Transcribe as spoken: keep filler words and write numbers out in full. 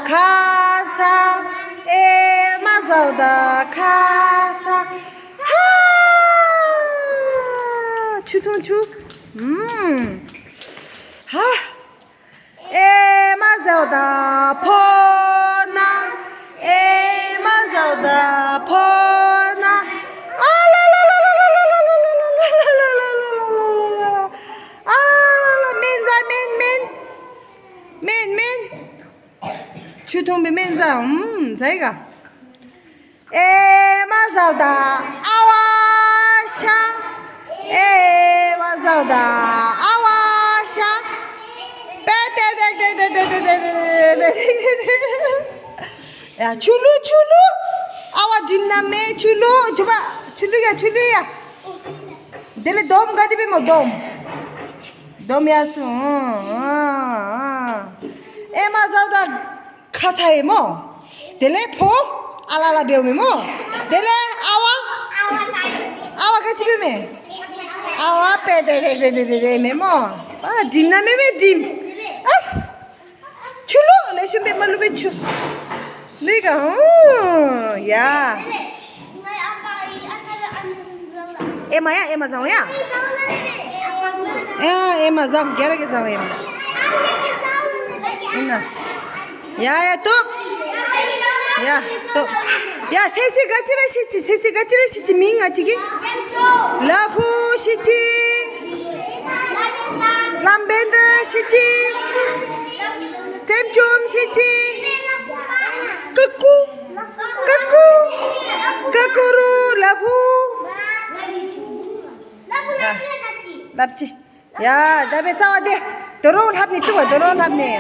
ཁ་ས། ཨེ་མ་ཟའོ་ད་ཁ་ས། ཧ། ཆུ་འཐུང་ཆུ། ཨུམ། ཧ། ཨེ་མ་ཟའོ་ད་ཕོ་ན། ཨེ་མ་ཟའོ་ད་ཕོ་ན། ཨ་ལ་ལ་ལ། ཨ་ལ་ལ་ལ། སྨན་ཟ་སྨན་སྨན། སྨན་སྨན། ཆུ་འཐུང་སྦེ་སྨན་ཟ། ཨུམ། ཟ་ཡི་ག། ཨེ་མ་ཟའོ་ད་ཨ་ཝ་ཤ། ཨེ་མ་ཟའོ་ད་ཨ་ཝ་ཤ། པེ་ཏེ་ཏེ་ཏེ། ཡ་ཆུ་བླུག་ཆུ་བླུག། ཨ་ཝ་འགྲིམ་ན་མེད། ཆུ་བླུག། ཆུ་བ་ཆུ་བླུག་ཡ། ཆུ་བླུག་ཡ། དེ་ལས་དོམ་ག་དེ་སྦེ་སྨོ། དོམ། དོམ་ཡ་སུ། ཨེ་མ་ཟའོ་ད་ཁ་ཚ་ཡི་སྨོ། དེ་ལས་ཕོ་ཨ་ལ་ལ་འབདཝ་མས་སྨོ། དེ་ལས་ཨ་ཝ། ཨ་ཝ་ག་ཅི་འབདཝ་མས། ཨ་ཝ་པེ་ཏེ་ཏེ་ཏེ་ཏེ་མས་སྨོ། ཨ་འགྲིམ་ན་མེད་མེད་འགྲིམ། ཨ། ཆུ་བླུག། ལེགས་ཤོམ་སྦེ་མར་བླུག་སྦེ་ཆུ་བླུག་ག། ཨོ་ཡ། ཨེ་མ་ཡ། ཨེ་མ་ཟའོ་ཡ། ཡ་ཨེ་མ་ཟའོ། ག་ར་གིས་ཟའོ་ཨེ་མ། ཨིན་ན། ཡ་ཡ་བཏུབ། ཡ་བཏུབ། ཡ་སེ་སེ་ག་ཅི་ར་ཤེས་ཅི། སེ་སེ་ག་ཅི་ར་ཤེས་ཅི། མིང་ང་བཅས་ཀྱི་ལ་ཕུག་ཤེས་ཅི། ལམ་བེན་ད་ཤེས་ཅི། སེམས་བཅོམ་ཤེས་ཅི། ཀ་ཀུ། ཀ་ཀུ། ཀ་ཀུ་རུ། ལ་ཕུག། ལབ་ཅི། ཡ་ད་འབད་རྩ་བ་དེ། དོ་རུང་ལྷབ་ནི་བཏུབ་པ། དོ་རུང་ལྷབ་ནི།